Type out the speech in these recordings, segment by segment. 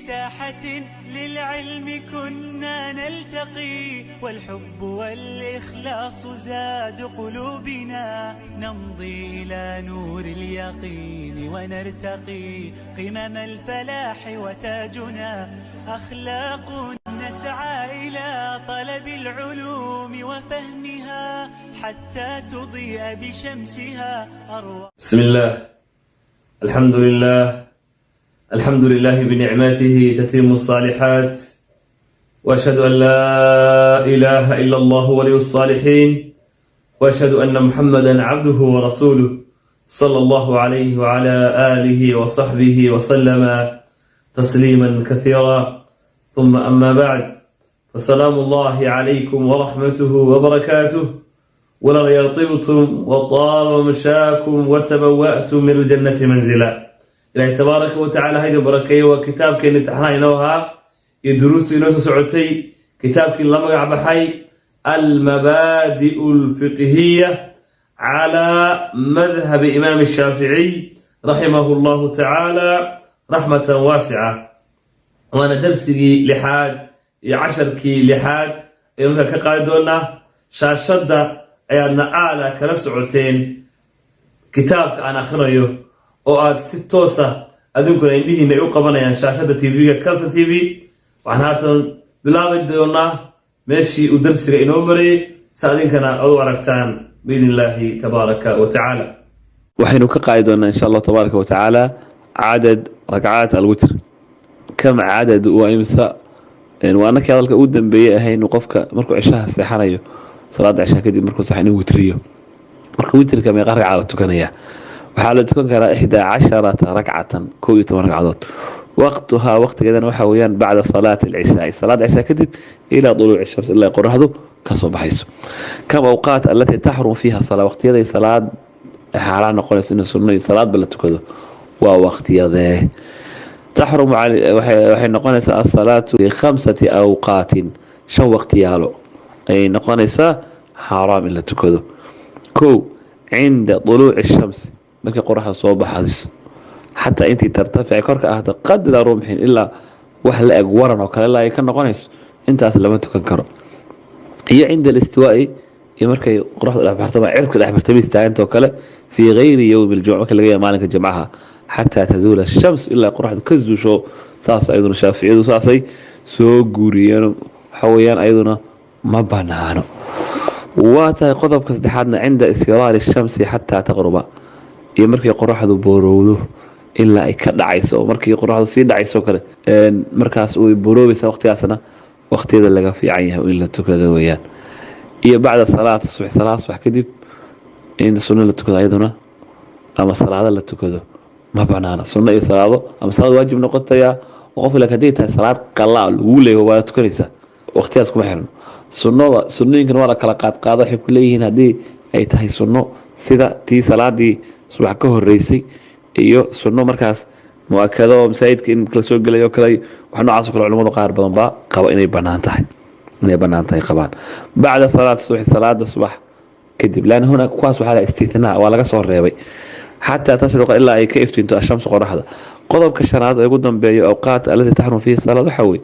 ساحة للعلم كنا نلتقي، والحب والإخلاص زاد قلوبنا، نمضي إلى نور اليقين ونرتقي، قمم الفلاح وتاجنا أخلاق، نسعى إلى طلب العلوم وفهمها حتى تضيء بشمسها أرواح. بسم الله، الحمد لله، الحمد لله بنعمته تتم الصالحات، واشهد ان لا اله الا الله ولي الصالحين، واشهد ان محمدا عبده ورسوله، صلى الله عليه وعلى اله وصحبه وسلم تسليما كثيرا، ثم اما بعد، فسلام الله عليكم ورحمته وبركاته. Walaalayaal, طبتم وطاب ممشاكم وتبوأتم من الجنة منزلا. Ilaahay tabaaraka wa tacala ha idin barakeeyo. Waa kitaabkeeni taxnaa inoo ahaa iyo duruustu inoo soo socotay, kitaabkii la magac baxay المبادئ الفقهية على مذهب إمام الشافعي رحمه الله تعالى رحمة واسعة. Waana darsigii lixaad iyo casharkii lixaad ee markaa ka qaadi doonaa. Shaashadda ayaadna aala kala socoteen kitaabka aan akhrinayo oo aad si toosa adinkuna indhihiina ay u qabanayaan shaashadda TV-ga Kalsan TV. Waxaan haatan bilaabi doonaa meeshii uu darsiga inoo marayay si adinkana aad u aragtaan بإذن الله تبارك وتعالى. Waxaynu ka qaadi doonaa insha Allah tabaaraka wa tacaala عدد ركعات الوتر. كم عدد, waa imisa? Waa anakii hadalka ugu dambeeyey ahaynu qofka markuu cishaha seexanayo, salaada cishaha kadib markuu seexan, inuu witriyo. Marka witrka meeqa ragca la tukanaya? Waxaa la tukan karaa 11 ركعة, 11 ragcadood. وقتها, waqtigeedana waxaa weeyaan بعد صلاة العشاء, salaada cishaa kadib, إلى طلوع الشمس, ilaa qoraxdu kasoo baxayso. كم أوقات التي تحرم فيها الصلاة? Waqtiyaday salaad xaaraan noqonayso in sunno iyo salaadba la tukado waa waqtiyadee? تحرم, waxay noqonaysaa الصلاة في خمسة أوقات, shan waqtiyaalo ayay noqonaysaa xaaraam in la tukado. Kow, عند طلوع الشمس, markay qoraxda soo baxayso, حتى intii ترتفع, korka ahto, قدر رمح, ilaa wax la eg waran oo kale ilaa ay ka noqonayso, intaas lama tukan karo. Iyo عند الاستواء, iyo markay qoraxdu dhexbartama, cirka dhexbartama istaagantoo kale, في غير يوم الجمعة, marka laga yahay maalinka jimcaha, حتى تزول الشمس, ilaa qoraxdu ka zuusho. Saas ayaduna Shaaficiyadu saasay soo guuriyeen. Waxa weeyaan ayaduna ma banaano. Waa tahay. Qodobka saddexaadna, عند اصفرار الشمس حتى تغرب, iyo markay qoraxdu boorowdo ilaa ay ka dhacayso, oo markii qoraxdu sii dhacayso kale markaas way booroobaysaa. Waqtigaasna waqtiyada laga fiican yahay in la tukado weeyaan. Iyo بعد صلاة الصبح, salaad subax kadib in sunno la tukado ayaduna ama salaado la tukado ma banaana. Sunno iyo salaado ama salaad waajib noqotaya oo qof laakiin hadday tahay salaad qalaa lagu leeyahay, waa tukanaysaa, waqtigaas kuma xirno. Sunnada, sunnooyinkan waa la kala qaadqaado. Waxay ku leeyihiin haddii ay tahay sunno sida tii salaadii subax ka horeysay iyo sunno markaas muakado oo masaajidka in la soo gelayo kale, wax noocaas oo kale, culimada qaar badan baa qaba inay banaan tahay qabaan بعد صلاة الصبح, salaada subax kadib. لأن هنا kuwaas waxaa la استثناء, waa laga soo reebay, حتى تشرق, ilaa ay ka iftiinto, الشمس, qoraxda. Qodobka shanaad ee ugu dambeeyo أوقات التي تحرم فيه الصلاة waxaa weye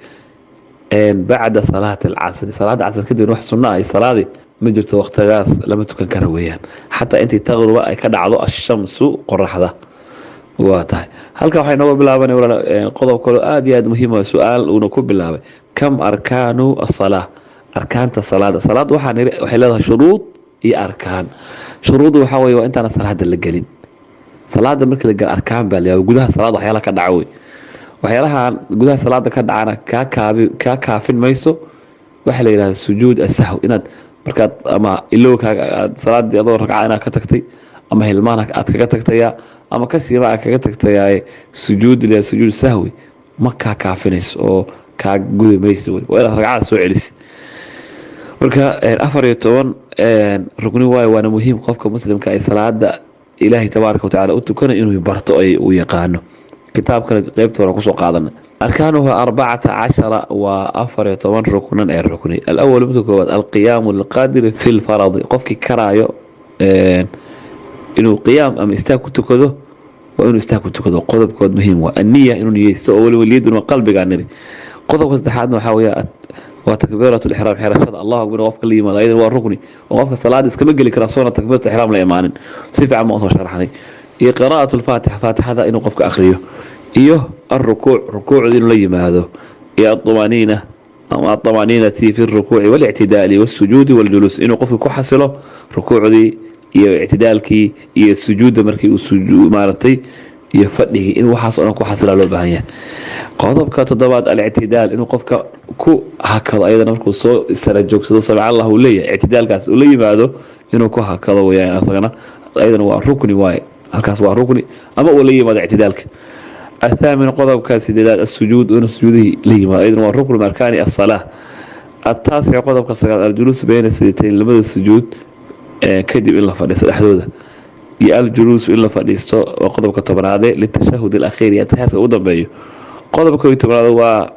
بعد صلاة العصر, salaada casr kadib wax sunno ah iyo salaadi ma jirto, waqtigaas lama tukan kara weeyaan, حتى intii تغرب, ay ka dhacdo, الشمس, qoraxda. Waa tahay. Halkan waxay nooga bilaabanay qodob kaloo aada iyo aada muhiim ah, su-aal uuna ku bilaabay: كم أركان الصلاة? Arkaanta salaada. Salaad waxaan waxay leedahay shuruud iyo arkaan. Shuruuddu waxaa weye waa intaana salaada la gelin. Salaada marka la gelo arkaan baa la gudaha salaada waxyaalaha ka dhaca wey. Waxyaalahan gudaha salaada ka dhacana kaa kaafin mayso. Waxaa la yidhahda سجود السهو, inaad markaad ama ilowkaaga aad salaadii adoo ragca inaad ka tagtay ama hilmaan aad kaga tagtaya ama kasiima aad kaga tagtaya, sujuud la sujuud sahwi ma kaa kaafinayso oo kaa gudi mayso wey. Waa inaad ragcada soo celisid. Marka 14 rugni waayo, waana muhiim qofka muslimka ay salaada Ilaahay tabaaraka watacaala u tukanayo inuu barto ay uu yaqaano. Kitaabkana qeybta hore kusoo qaadana. أركانها 14, waa 14 ruknan ee rukni. الأول, midka koowaad, القيام للقادر في الفرض, qofkii karaayo inuu qiyaam ama istaag ku tukado. Waa inuu istaag ku tukado. Qodobkood muhiim waa anniya, inuu niyeysto, oo weliba niyaduna waa qalbigaa niri. Qodobka saddexaadna waxaa weeye waa takbiiratu lixraam, xirashada Allahu akbar qofka la yimaado, ayadana waa rukni, oo qofka salaada iskama geli kara soona takbiiratu ixraam la imaanin. Si fiican baan usoo sharaxnay. Iyo qiraa'atu lfaatixa, faatixada inuu qofka akhriyo, iyo alrukuuc, rukuucda inuu la yimaado, iyo aطumaniina ama aطamaniinati fi الrukuuci واlictidaali والsujuudi والjuluus, inuu qofki ku xasilo rukuucdii iyo ictidaalkii iyo sujuudda markii uu maaragtay iyo fadhigii, in waxaas oo dhan ku xasilaa loo baahan yahay. Qodobka toddobaad, alictidaal, inuu qofka ku hakado ayadana markuu soo sara joogsado, samic Allah uu leeyahay, ictidaalkaas uu la yimaado, inuu ku hakado weyaan isagana, ayadana waa rukni waaye, halkaas waa rukni, ama uu la yimaado ictidaalka. الثامن, qodobka sideedaad, الsujuud, inuu sujuudihii la yimaado, ayadana waa ruknu min arkaani الصلاة. التاسع, qodobka sagaal, الجلوس بين السجدتين, labada sujuud kadib in la fadhiisto dhexdooda, iyo الجلوس, in la fadhiisto, waa qodobka 10aade, للتشهد الأخير, iyo ataxiyaadka ugu dambeeyo. Qodobka 11aad waa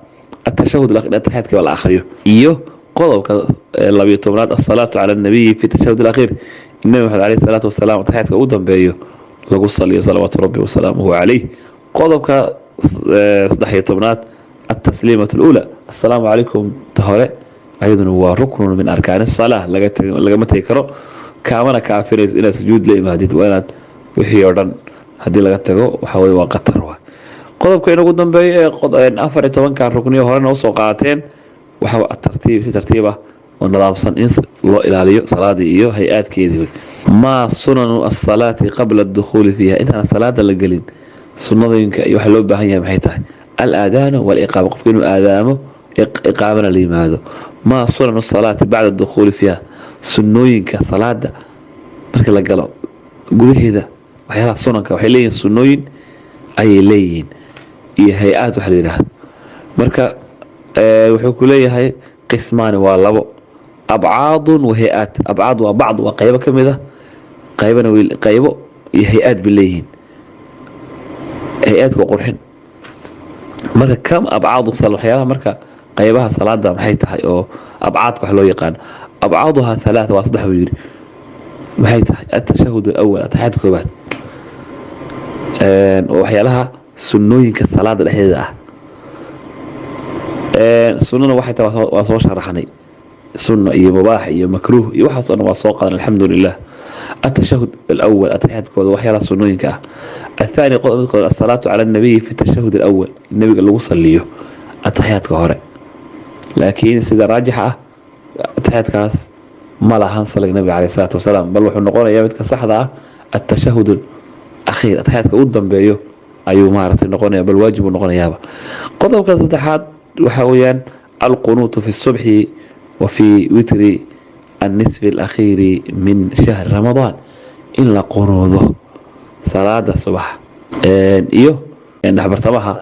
التشهد الأخير, ataxiyaadka la akhriyo. Iyo qodobka 12aad, الصلاة على النبي في التشهد الأخير, in Nabi Maxamed عليه الصلاة والسلام ataxiyaadka ugu dambeeyo lagu saliyo, صلوات ربي وسلامه عليه. Qodobka 13aad, التسليمة الأولى, السلام عليكم ta hore, ayaduna waa ruknun min arkaan الصلاة, lagama tegi karo, kaamana kaafinayso inaad sujuud la imaadid. Waa inaad wixii oo dhan haddii laga tago, waxa weye waa qatar wa. Qodobka inugu dambeeyo ee 14-ka rukniyo horena usoo qaateen waxa tartiib, si tartiib ah oo nidaamsan in loo ilaaliyo salaadii iyo hay-aadkeedii. ما سنن الصلاة قبل الدخول فيها? Intaan salaada la gelin, sunnadooyinka iyo waxa loo baahan yahay maxay tahay? الآذان والإقامة, qofka inuu aadaamo, iqaamana la yimaado. ما سنن الصلاة بعد الدخول فيها? Sunnooyinka salaada marka la galo gudaheeda, waxyaalaha sunanka waxay leeyihiin, sunnooyin ayay leeyihiin iyo hay-aad waxa la yidhaahdo. Marka wuxuu ku leeyahay قسمان, waa labo, أبعاض وهيئات. أبعاض waa بعض, waa qaybo ka mid ah, qaybana qaybo iyo hay-aad bay leeyihiin. Hay-aadka waa qurxin. Marka كم أبعاض waxyaalaha, marka qaybaha salaada maxay tahay oo abcaadka wax loo yaqaano? أبعاضها ثلاثة, waa saddex buu yidhi. Maxay tahay? التشهد الأول, ataxiyaadka koobaad, oo waxyaalaha sunnooyinka salaada dhexdeeda ah. Sunnana waxay tahay waa soo sharaxnay, sunna iyo mubaax iyo makruuh iyo waxaas oo dhan waa soo qaadan, alxamdu lilah. التشهد الأول, ataxiyaadkooda, waxyaalaha sunnooyinka ah. الثاني, qodobka, الصلاة على النبي في التشهد الأول, nabiga lagu saliyo ataxiyaadka hore. Laakiin sida raajixa ah, ataxiyaadkaas ma lahan salig nabiga عليه الصلاة والسلام, bal wuxuu noqonayaa midka saxda ah التشهد الأخير, ataxiyaadka u dambeeyo ayuu maaragtay noqonaya, bal waajib uu noqonayaaba. Qodobka saddexaad waxa weeyaan القنوت في الصبح وفي وتر النصف الأخير من شهر رمضان, in la qunuudo salaada subax iyo dhexbartamaha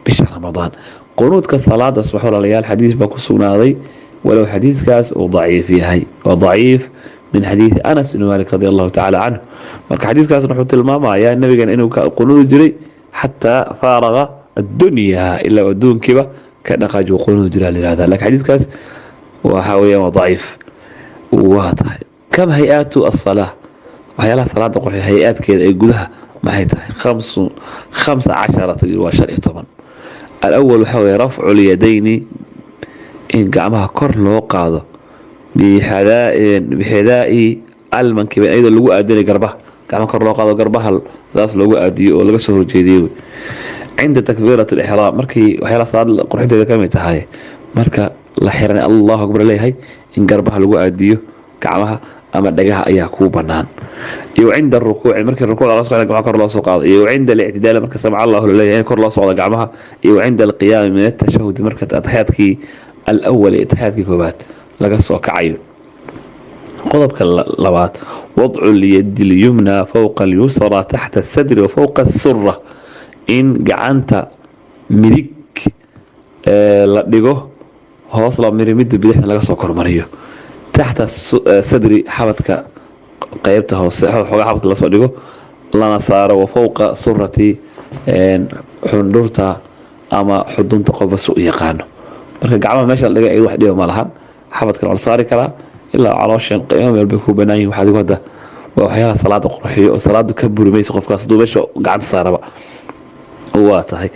bisha Ramadaan. Qunuudka salaada subax, walaalayaal, xadiis baa ku sugnaaday, walow xadiiskaas uu daciif yahay, waa daciif, من حديث أنس بن مالك رضي الله تعالى عنه. Marka xadiiskaas wuxuu tilmaamayaa nabigan inuu ka qunuudi jiray حتى فارق الدنيا, ilaa adduunkiiba ka dhaqaaji uu qunuudi jiraa la yihahdaa, lakin xadiiskaas waxa weeyaan waa daciif. Waa tahay, كم هيئات الصلاة? Waxyaalaha salaada qurxiya hay-aadkeeda ee gudaha maxay tahay? 15, waa 15. الأول waxaa weye رفع اليدين, in gacmaha kor loo qaado, بحذاء المنكبين, iyadoo lagu aadinay garbaha, gacmaha kor loo qaado, garbaha saas loogu aadiyo oo laga soo horjeediyo, عند تكبيرة الإحرام, markii waxyaalaha salaada qurxinteeda ka mid tahay marka la xiranay, Allahu akbar leeyahay, in garbaha lagu aadiyo gacmaha ama dhagaha ayaa kuu banaan. Iyo عند الركوع, markii rukuuc la socdo gacmaha kor loo soo qaado. Iyo عند الاعتدال, marka سمع الله leeyahay in kor loo socdo gacmaha. Iyo عند القيام من التشهد, marka ataxiyaadkii الأول, ataxiyaadkii koobaad laga soo kacayo. Qodobka labaad, وضع اليد اليمنى فوق اليسرى تحت الصدر وفوق السرة, in gacanta midig la dhigo hoos la miri, midda bidixna laga soo kormariyo, تحت الصدر, xabadka qeybta hoose, xoogaa xabadka lasoo dhigo lana saaro, وفوق السرة, xundhurta ama xudunta, qofba su u yaqaano. Marka gacmaha meesha la dhiga iyado wax dhiba ma lahan, xabadkana waa la saari karaa ilaa calooshan, qiimo meel bay ku banaan yihin. Wax adigu hadda Waa waxyaalaha salaada qurxiyo oo salaadu ka buri mayso qofkaas hadduu meesha gacanta saaraba. Waa tahay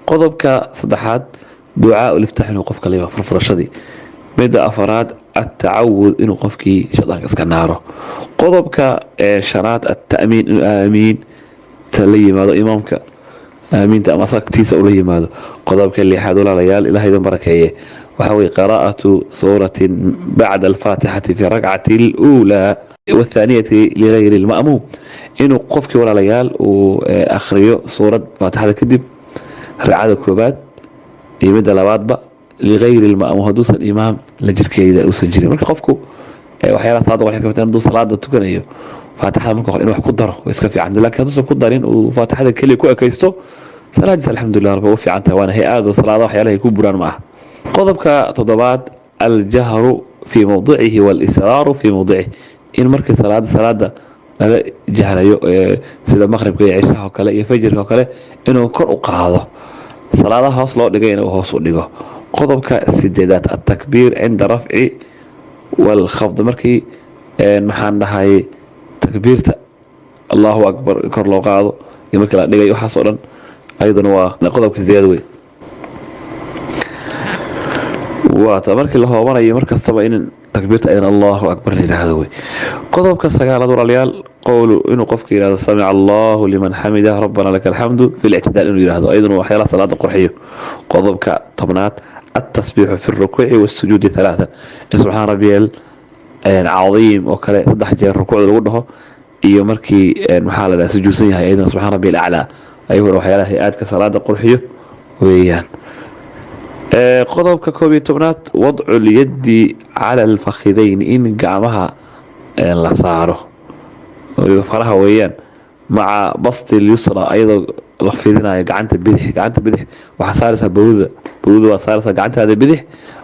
qodobka saddexaad ducaa uliftaax, inuu qofka la yimaado furfurashadii. Midda afaraad, attacawud, inuu qofkii shaydaanka iska naaro. Qodobka shanaad, atta'miin, inuu aamiin ta la yimaado, imaamka aamiinta ama asagtiisa ula yimaado. Qodobka lixaad, walaalayaal, ilaah idin barakeeye, waxa weye qiraa'atu suuratin bacda alfaatixati fi rakcati aluulaa wathaaniyati ligayri lma'muum, inuu qofkii, walaalayaal, uu akhriyo suurad faatixada kadib ragcada koobaad iyo midda labaadba, ligayri lma'muum, hadduusan imaam la jirkeeda uusan jirin. Marka qofku waxyaalaha salaada waxay ka mid tahay hadduu salaada tukanayo faatixada marka hore in wax ku daro way iska fiican, laakiin hadduusan ku darin, uu faatixada keliya ku ekaysto, salaadiisa alxamdulilah rabbi u fiican tahay, waana hay-aad oo salaada waxyaalaha ay ku buraan ma aha. Qodobka toddobaad, aljahru fii mowdicihi walisraaru fii mowdicihi, in markii salaada lala jahrayo, sida maqribka iyo cishaha oo kale iyo fajirka oo kale, inuu kor u qaado, salaadaha hoos loo dhigay inuu hoos u dhigo. Qodobka sideedaad, atakbiir cinda rafci walkhafd, markii maxaan dhahay takbiirta Allahu akbar kor loo qaado iyo markii la dhigay, waxaas oo dhan ayaduna waa qodobka sideedaad wey. Waata markii la hoobanayo mar kastaba in takbiirta aydan Allahu akbar la yidhaahdo wey. Qodobka sagaalaad, walaalayaal, qowlu, inuu qofka yidhahdo samica Allahu liman xamidah, rabbana laka alxamdu fi lictidaal inuu yidhahdo, ayaduna waxyaalaha salaada qurxiyo. Qodobka 10aad, altasbiixu fi rukuuci waasujuudi halaathan, in subxaan rabbiyal cadiim oo kale saddex jeer rukuucda lagu dhaho, iyo markii maxaa la dhaha sujuudsan yahay ayaduna subxaan rabbiyal aclaa, ayaguna waxyaalaha hay-aadka salaada qurxiyo weeyaan. Qodobka 11aad, wadcu lyaddi cala alfakhidayn, in gacmaha la saaro, waliba faraha weeyaan, maca basti lyusra, ayadoo la fidinayo gacanta bidix. Gacanta bidix waxaa saaraysaa bawdada, bawdada waa saaraysaa gacantaada bidix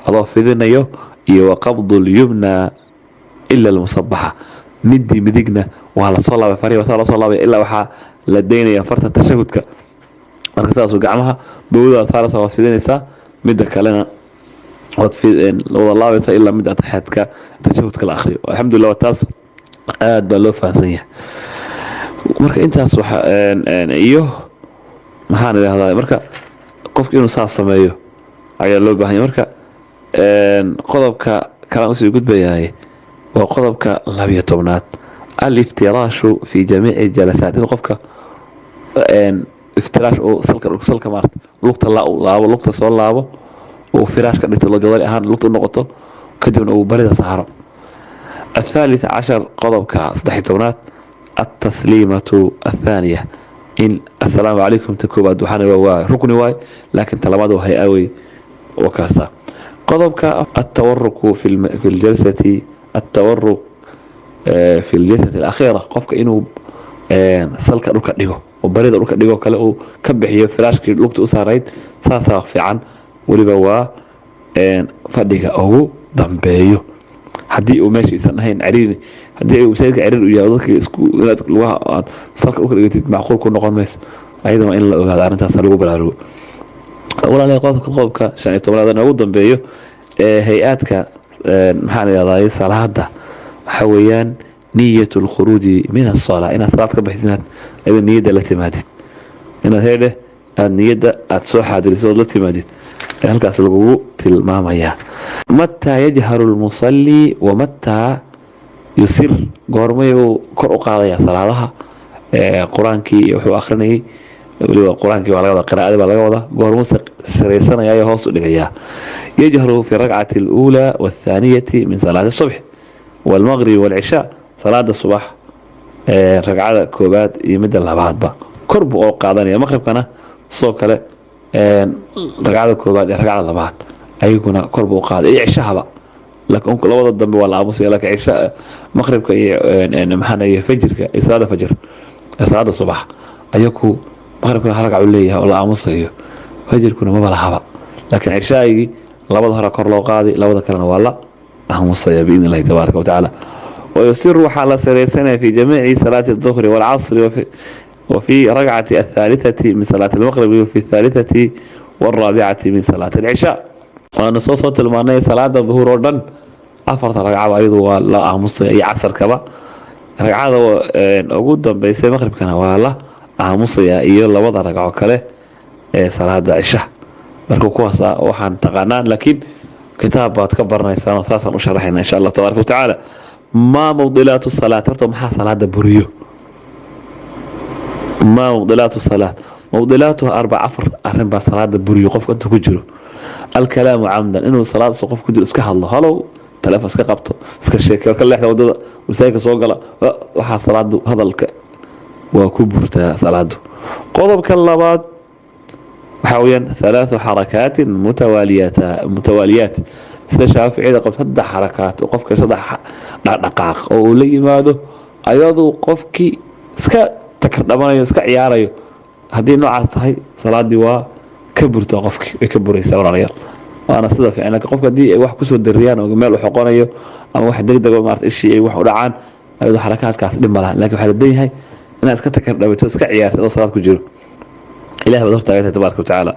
adoo fidinayo, iyo wa qabdu lyumna ila almusabaxa, midii midigna waa lasoo laabay, farihi waa lasoo laabay ilaa waxaa la daynaya farta tashahudka. Marka sidaasuu gacmaha bawdada waa saaraysaa, waad fidinaysaa, midda kalena waad wada laabaysaa ilaa midda ataxiyaadka tashahudka la akhriyo. Alxamdulillah, waa taas aad baa loo fahansan yahay. Marka intaas waxa iyo maxaan idhahdaa, marka qofku inuu saas sameeyo ayaa loo baahan yahay. Marka qodobka kalaan usii gudbayahay waa qodobka 12aad, aliftiraashu fi jamiici jalasaat, inuu qofka iftiraash uu salka maarata lugta laabo, lugta soo laabo, uu firaash ka dhigto, jodari ahaan lugta u noqoto, kadibna uu barida saaro. الثالث عشر, qodobka 13aad, التسليمة الثانية, in assalaamu calaykum ta koobaad waxaana waa rukni waay, laakiin ta labaad waa hay-a wey wakaasa. Qodobka التورك في الجلسة, التورك في الجلسة الأخيرة, qofka inuu salka dhulka dhigo oo barida dhulka dhigo kale, uu ka bixiyo firaashkii lugta u saarayd, saasaa fiican, weliba waa fadhiga ugu dambeeyo, haddii uu meesha isan ahayn cariiri. Haddii uu masaajidka cariiri u yahay, dadka isku inaad lugaha aad salka dhulka dhigatid macquul ku noqon mayso. Ayadana waa in la ogaado arrintaas, lagu baraarugo, walaalayaal. Qodobka 15aad ugu dambeeyo ee hay-aadka maxaan idhahdaa salaada waxa weeyaan niyat alkhuruuji min asalaa, inaad salaad ka baxaysid, inaad ayada niyadda la timaadid, inaad heedheh aada niyadda aada soo xaadiriso ood la timaadid ee halkaas lagugu tilmaamayaa. Mataa yajharu lmusalli wa mataa yusir, goormayuu kor u qaadayaa salaadaha qur-aankii iyo wuxuu akhrinayay? Weliba qur-aankii waa laga wadaa, qiraa'adii baa laga wadaa. Goormuu siraysanaya iyo hoos u dhigayaa? Yajharu fi rakcati aluulaa waathaaniyati min salaati subx waalmaqribi waalcishaa, salaada subax ragcada koobaad iyo midda labaadba kor buu oo qaadanaya. Maqribkana sidoo kale ragcada koobaad iyo ragcada labaad ayaguna kor buu u qaaday, iyo cishahaba, laakiin labada dambe waa la aamusaya. Laakiin cisha, maqribka iyo maxaan iyo fajirka iyo salaada fajr, salaada subax, ayaku maqribkana hal ragc uu leeyahay oo la aamusayo, fajirkuna maba lahaba, laakiin cishaagii labada hore kor loo qaaday, labada kalena waa la aamusaya biidn illahi tabaaraka wa tacaala. ويسر, waxaa la siraysanaya, في جميع صلاة الظهر والعصر وفي ركعة الثالثة من صلاة المغرب وفي الثالثة والرابعة من صلاة العشاء. Waana soo tilmaanay salaada duhur oo dhan afarta ragcaba ayadu waa la aamusaya, iyo casarkaba. Ragcada ugu dambeysay maqribkana waa la aamusayaa iyo labada ragco kale ee salaada cishaha. Marka kuwaas waxaan taqaanaan, laakiin kitaab baad ka baranaysaan, saasaan u sharaxayna insha Allah tabaaraka wa tacaala. Maa mubdilaatu salaat? Horta maxaa salaada buriyo? Maa mubdilaatu salaat? Mubdilaatuha arbac, afar arrin baa salaada buriyo qofka intuu ku jiro. Alkalaamu camdan, inuu salaad qof ku jiro iska hadlo, halow, taleefon iska qabto, iska sheekay, ka leexda wadada, masaajidka soo gala, waxaa salaadu hadalka waa ku burtaa salaadu. Qodobka labaad waxaa weyaan halaathu xarakaatin mutawaaliyaat, sida Shaaficiyada qabto, saddex xarakaat oo qofka saddex dhaqdhaqaaq oo uu la yimaado ayaduu qofkii iska takardhabanayo, iska ciyaarayo. Haddii noocaas tahay, salaadii waa ka burtaa qofkii, way ka buraysaa, walaalayaal, waana sida fiican. Laakiin qofka haddii ay wax kusoo dariyaan oo meel u xoqonayo ama wax degdeg oo maarata ishii ay wax u dhacaan, ayadoo xarakaadkaas dhib ma laha. Laakiin waxaa la dan yahay inaad iska takardhabato, iska ciyaarto adoo salaad ku jiro. Ilaah baad hortaagantahay tabaaraka watacaala.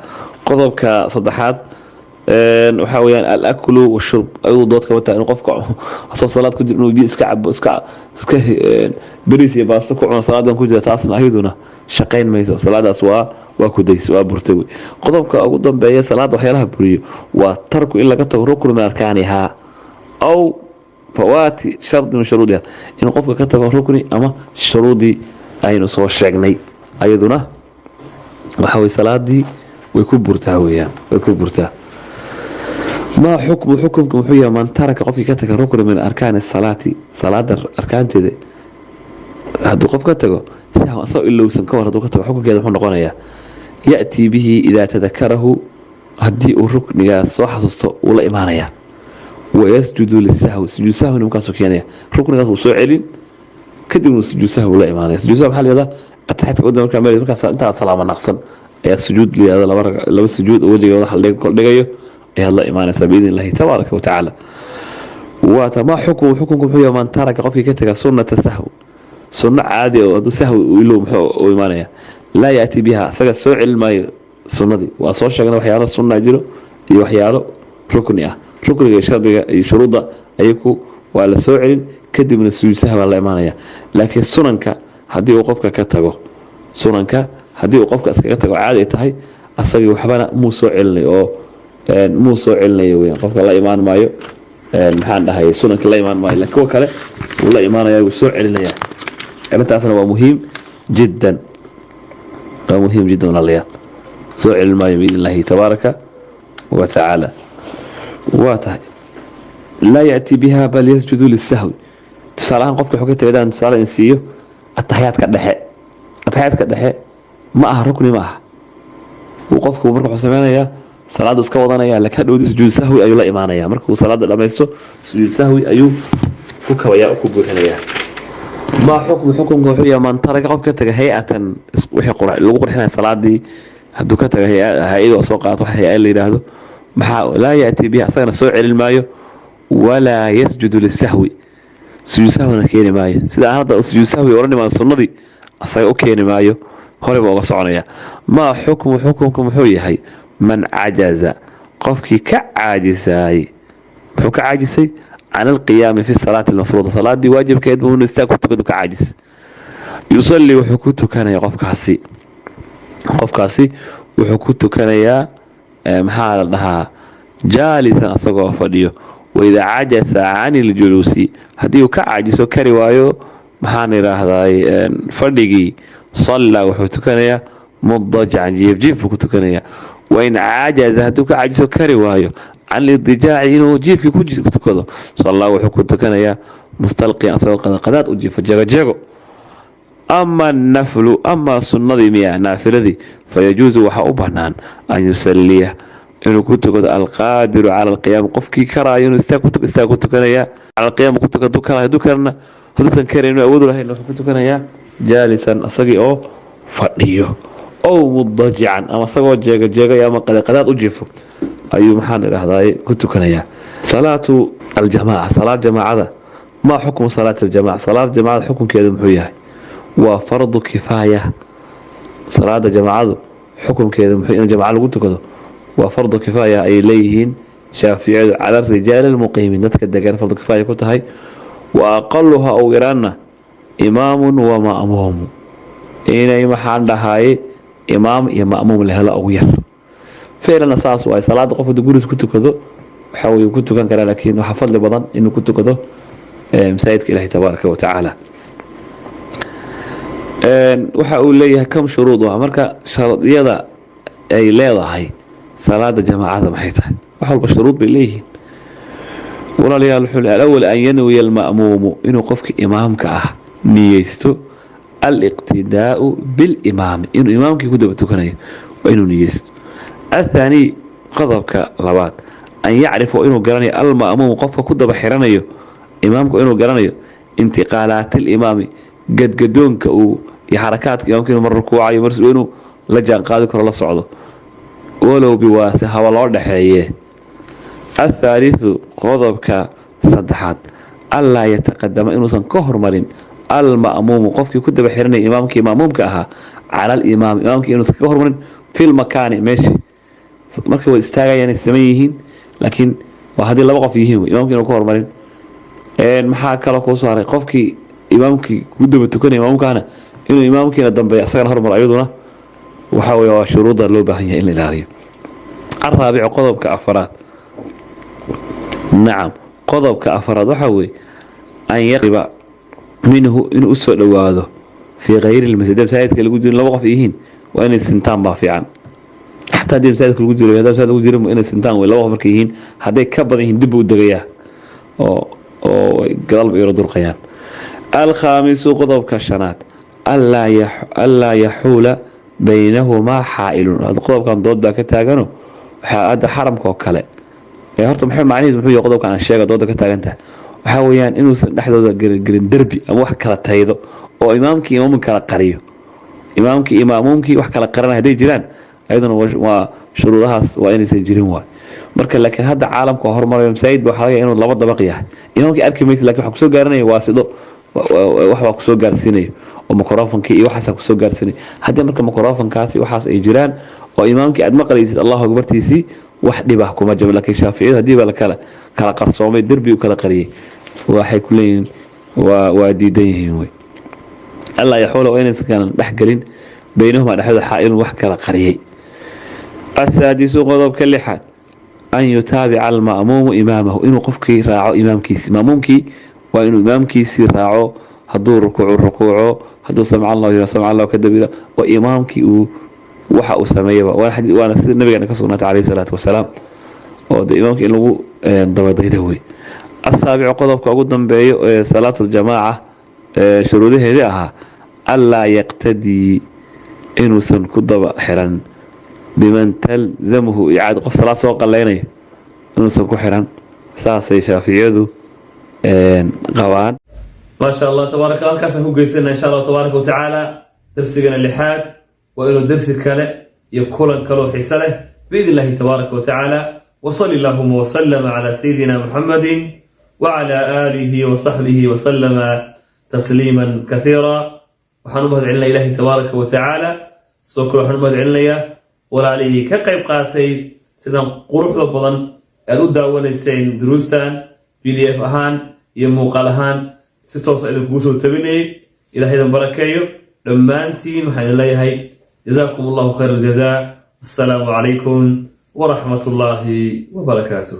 Qodobka saddexaad waxaa weyaan alaklu washurb, ayadoo dood kaba tahay inuu qofka asoo salaad ku jiro inuu biyo iska cabo, iska bariis iyo baasto ku cuno salaadan ku jira, taasna ayaduna shaqayn mayso, salaadaas waa ku days, waa burtay wey. Qodobka ugu dambeeya salaada waxyaalaha buriyo waa tarku, in laga tago ruknu min arkaanihaa aw fawaati shardi min shuruudiha, inuu qofka ka tago rukni ama shuruudii aynu soo sheegnay, ayaduna waxa wey salaadii way ku burtaa weyaan, way ku burtaa. Maa xukmu? Xukumka muxuu yahay man taraka, qofkii ka taga rukni min arkaani salaati, salaada arkaanteeda hadduu qof ka tago sahwan, asagoo ilowsan ka war hadduu ka tago, xukunkeeda muxuu noqonayaa? Ya'tii bihi idaa tadakarahu, haddii uu ruknigaas soo xasuusto wuu la imaanayaa. Wayasjudu lisahwi, sujuud sahwina markaasuu keenaya. Ruknigaas wuu soo celin, kadibna sujuud sahwi la imaanaya. Sujuud sahwi maxaa la yihahdaa? Ataxiyaadka ugu markaa meel markaas intaad salaama naqsan ayaa sujuud la yihahda, laba sujuud oo wejiga madaxa la kordhigayo ayaad la imaanaysaa biidni illahi tabaaraka wa tacaala. Waata maa xukmu? Xukunku muxuu yahay man taraka, qofkii ka taga sunnata sahw, sunno caadi oo hadduu sahwi uu ilow, muxuu u imaanaya? Laa yaati biha, isaga soo celin maayo sunnadii. Waa soo sheegnay waxyaalo sunna jiro iyo waxyaalo rukni ah. Rukniga iyo shardiga iyo shuruudda ayaku waa la soo celin, kadibna sujuud sahwi baa la imaanaya. Laakiin sunanka haddii uu qofka ka tago, sunanka haddii uu qofka iskaga tago caadi ay tahay, asagii waxbana muu soo celinay oo muu soo celinayo weyaan, qofka la imaan maayo, maxaan dhahay, sunanka la imaan maayo, laakiin kuwa kale wuu la imaanaya, wuu soo celinaya. Arrintaasna waa muhiim jiddan, waa muhiim jiddan, walaalayaal. Soo celin maayo biidni illaahi tabaaraka wa tacaala. Waa tahay, laa ya'ti biha bal yasjudu lisahwi. Tusaale ahaan qofka wuxuu ka tagay, tusaale in siiyo, ataxiyaadka dhexe. Ataxiyaadka dhexe ma aha rukni, ma aha. Qofku marka wuxuu sameynayaa salaadu iska wadanaya, laakiin hadhowdii sujuud sahwi ayuu la imaanaya. Markuu salaada dhamaysto, sujuud sahwi ayuu ku kabaya oo ku buuxinayaa. Maa xukmu? Xukunka wuxuu yahay man taraka, qof ka taga hay-atan, wixii lagu qurxinaya salaadii hadduu ka taga, hay-ada soo qaato, wax hay-a la yidhaahdo maxaa? Laa yaati biha, asagana soo celin maayo, walaa yasjudu lisahwi, sujuud sahwina keeni maayo. Sida aan hadda sujuud sahwi oran imaan, sunnadii asaga u keeni maayo, horey baa uga soconaya. Maa xukmu? Xukunku muxuu yahay man cajaza, qofkii ka caajisaay? Muxuu ka caajisay? Can alqiyaami fi salaati almafruuda, salaadii waajibkeed buu inuu istaag ku tukado ka caajis. Yusalli, wuxuu ku tukanaya qofkaasi, qofkaasi wuxuu ku tukanayaa, maxaa la dhahaa, jaalisan, asagoo fadhiyo. Waidaa cajasa can iljuluusi, haddii uu ka caajiso, kari waayo, maxaan idhaahday, fadhigii, sallaa, wuxuu tukanayaa mudajacan, jiifjiif buu ku tukanayaa. Wain cajaza, hadduu ka caajiso, kari waayo can lidijaaci, inuu jiifkii ku tukado, sallaa, wuxuu ku tukanayaa mustalqiyan, asagoo qadqadaad u jiifo, jegojeego. Ama naflu, amaa sunnadii miya, naafiladii, fayajuusu, waxaa u bannaan an yusalliya, inuu ku tukado alqaadiru cala alqiyaam, qofkii karaayo inuu istaag ku tukanaya, cala alqiyaam ku tukan hadduu karayo. Hadduu karana, hadduusan karayn, inuu awood u lahayn, wuxuu ku tukanayaa jaalisan, asagii oo fadhiyo, ow mudajican, ama isagoo jeega jeegaya ama qadaqadaad u jiifo ayuu, maxaan idhahdaa, ku tukanayaa. Salaatu aljamaaca, salaad jamaacada. Maa xukmu salaati aljamaca? Salaad jamaacada xukunkeedu muxuu yahay? Waa fardu kifaaya. Salaada jamaacadu xukunkeedu muxuu, in jamaca lagu tukado waa fardu kifaaya ayay leeyihiin Shaaficiyadu, cala rijaali almuqiimiin, dadka degan fardu kifaaya ku tahay. Wa aqaluha, ugu yaraanna Imaamun wa ma'muumu, inay, maxaan dhahaye, imaam iyo ma'muum la helo ugu yar. Ficlana saas waay. Salaada qof hadduu guriis ku tukado, waxa uu ku tukan karaa, laakiin waxaa fadli badan inuu ku tukado masaajidka Ilahi tabaaraka wa tacaala. Waxa uu leeyahay: kam shuruuduha? Marka shardiyada ay leedahay salaada jamaacada maxay tahay? Wax walba shuruud bay leeyihiin, walaalayaal. Wuxuu alawal: an yanwiya alma'muumu, inuu qofka imaamka ah niyeysto, aliqtidaau bilimaami, inuu imaamkii ku daba tukanayo waa inuu niyeysto. Athaani, qodobka labaad: an yacrifa, inuu garanayo, alma'muumu, qofka ku daba xiranayo imaamku, inuu garanayo intiqaalaatilimaami, gadgadoonka uu iyo xarakaadka imaamka, inuu mar rukuucayo, mar inuu la jaan qaadi karo, la socdo, walow biwaase haba loo dhexeeye. Athaalithu, qodobka saddexaad: allaa yataqadama, inuusan ka hormarin, alma'muumu, qofkii ku daba xiranaya imaamkii ma'muumka ahaa, cala alimaami, imaamkii inuusan kaga hormarin, filmakaani, meesha marka way istaagayaan, ay siman yihiin, laakiin waa haddii laba qof yihiin, imaamkii inuu ka hormarin. Maxaa kaloo kuu soo haray? Qofkii imaamkii ku daba tukanaya imaamkaana inuu imaamkiina dambeeya, asagana hormar, ayaduna waxa wey waa shuruudda loo baahan yahay in la ilaaliyo. Alraabicu, qodobka afaraad. Nacam, qodobka afaraad waxaa weeye an yaqriba minhu, inuu usoo dhowaado, fii kayri lmasjid, masaajidka lagu jiro laba qof yihiin, waa inay sintaan baa fiican. Xataa haddii masaajidka lagu jiro, haddii masaajid lagu jiro, inay sintaan wey laba qof markay yihiin. Hadday ka badan yihiin, dib buu u degayaa oo gadaalba yaro durqayaan. Alkhaamisu, qodobka shanaad: allaa yaxuula baynahumaa xaa'ilun. Qodobkan dood baa ka taagano. Waxaa hadda xaramka oo kale ee horta maxay macnihiis muxuu yahay qodobkan aan sheega dooda ka taagan tahay? Waxaa weeyaan inuusan dhexdooda gelin derbi ama wax kala taydo oo imaamkii imaamka kala qariyo, imaamkii iyo ma'muumkii wax kala qaranaya hadday jiraan, ayaduna waa shuruudahaas waa inaysan jirin waay. Marka laakiin hadda caalamka waa horumarayo. Masaajid ba waxaa laga yaabaa inuu laba dabaq yahay, imaamkii arki maysa, lakin waxaa kusoo gaaranaya waasido, waxbaa kusoo gaarsiinayo oo microfonkii iyo waxaasa kusoo gaarsiinayo. Haddii marka microfonkaasi waxaas ay jiraan oo imaamkii aad maqlaysid Allahu akbartiisii, wax dhibah kuma jiro. Laakiin Shaaficiyadu haddii ba lakala kala qarsoomay, derbi u kala qariyey, waxay ku leeyihiin waa diidan yihiin wey. Allaa yaxuula, waa inaysan kalan dhex gelin, baynahumaa, dhexdooda, xaa'ilun, wax kala qariyey. Asaadisu, qodobka lixaad: an yutaabica alma'muumu imaamahu, inuu qofkii raaco imaamkiisi. Ma'muumkii waa inuu imaamkiisii raaco. Hadduu rukuucu, rukuuco; hadduu samca Allah yira, samca Allah ka dabira, oo imaamkii uu waxa uu sameeyaba. Waana sida nabigeena ka sugnaatay calayhi salaatu wasalaam, oo de imaamka in lagu dabadayda wey. Asaabicu, qodobka ugu dambeeyo ee salaatuljamaaca shuruudaheedii ahaa: allaa yaqtadii, inuusan ku daba xiran, biman talzamuhu icaad, qof salaad soo qaleynayo inuusan ku xiran. Saasay Shaaficiyadu qabaan. Maa sha Allah, tabaaraka. Halkaasaan ku geysana, insha Allahu tabaaraka watacaala, darsigana lixaad. Waa inuu dersi kale iyo kulan kaloo xiise leh, biidn illahi tabaaraka watacaala. Wsali allahuma wslama cala sayidina muxamadi wcala aalihi wasaxbihi wasalama tasliima kaiira. Waxaan u mahad celinaya Ilahi tabaaraka wa tacaala. Sidoo kale waxaan u mahad celinayaa walaalihii ka qayb qaatay sidan quruxda badan aad u daawanayseen duruustan PDF ahaan iyo muuqaal ahaan si toosa idinkugu soo tabinayay. Ilahay idin barakeeyo dhammaantiin. Waxaan idin leeyahay jazaakum Allahu khayr aljazaa. Assalaamu calaykum waraxmat ullaahi wabarakaatuh.